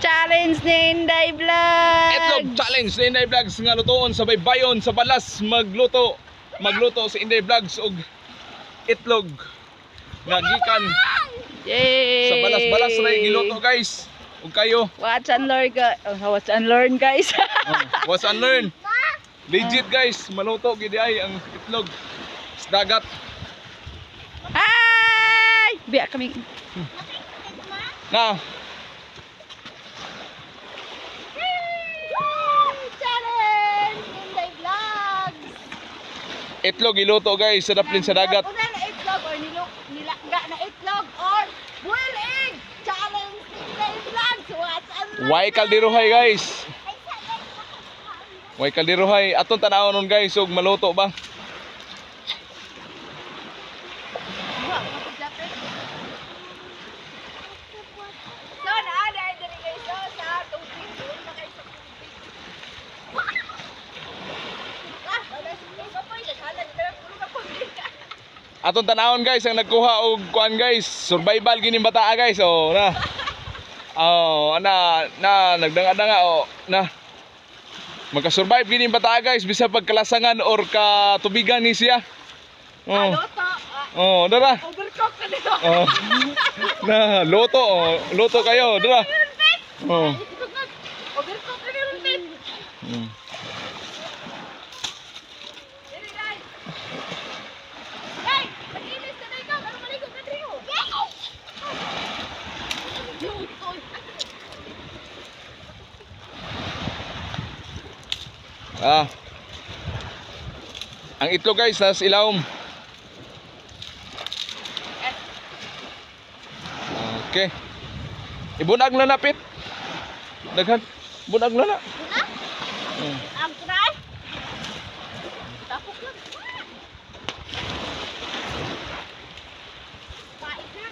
Challenge ni Inday Vlog. Itlog challenge ni Inday Vlogs nga lutoon sa baybayon sa balas magluto. Magluto si Inday Vlogs og itlog nga gikan Yay! sa balas-balas ra giluto, guys. Ug kayo, Watch and learn, guys. Oh, watch and learn, guys. Oh, watch and learn. Legit, guys, maluto gid ay ang itlog sa dagat. Hi! Biya kami. Na, Challenge! Inday Vlogs! Itlog giluto, guys, sa daplin sa dagat. Una na itlog or nilakga na itlog or boiled egg! Challenge Inday Vlogs! Watch and learn! Way kaldirohay, guys. Way kaldirohay. Atong tan-awon nun, guys, ug maluto ba? So, naa na diri guys, so, sa tubig. Doon na kayo sa tubig. Ah, wala sige. Kapoy, naghalan ka lang. Puro kapoy. Atong tan-awon, guys, ang nagkuha og kuan, guys, survival gini bataa, guys. Oh, na. Oh, ana na nagdanga-danga, oh, na. Maka-survive gini bataa, guys, bisa pagkalasangan or katubigan ni siya. Oh. Luto. Ah, Oh, dara. overcook na dito. Oh. Na, luto, oh. Luto kayo, dara. Oh. Overcook na dito. Diri guys. Hey, mag-ilis na ikaw. Ano maligo ka diri? Luto. Ah. Ang itlog, guys, nasa ilawom. Okay. Ibunag na napit. Daghan. Bunag na na. Ang try. Tapok lang. Pait na.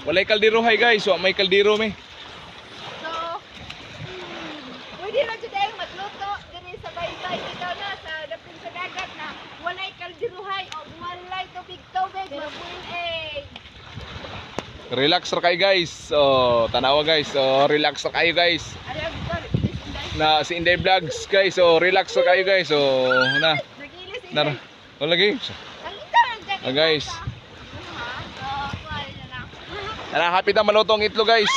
Walay kaldero hay, guys. Wa may kaldero mi. So, pwede na jud ay magluto diri sa baybay bitaw na sa dapin sa dagat na walay kaldiruhay o walay tubig-tubig, mag-boil egg. Relax ra kayo, guys. Oh, tanawa, guys. Oh, relax ra kayo, guys. Ayaw, sorry, ilis inday. Na si Inday Vlogs, guys. Oh, relax ra kayo, guys. Oh, na. Nag-ilis Nara. inday. Wala lagi. Ang ito ang jacket. Ah, guys. Ano ha? So, kuha na lang. Tara, happy na maluto ang itlog, guys.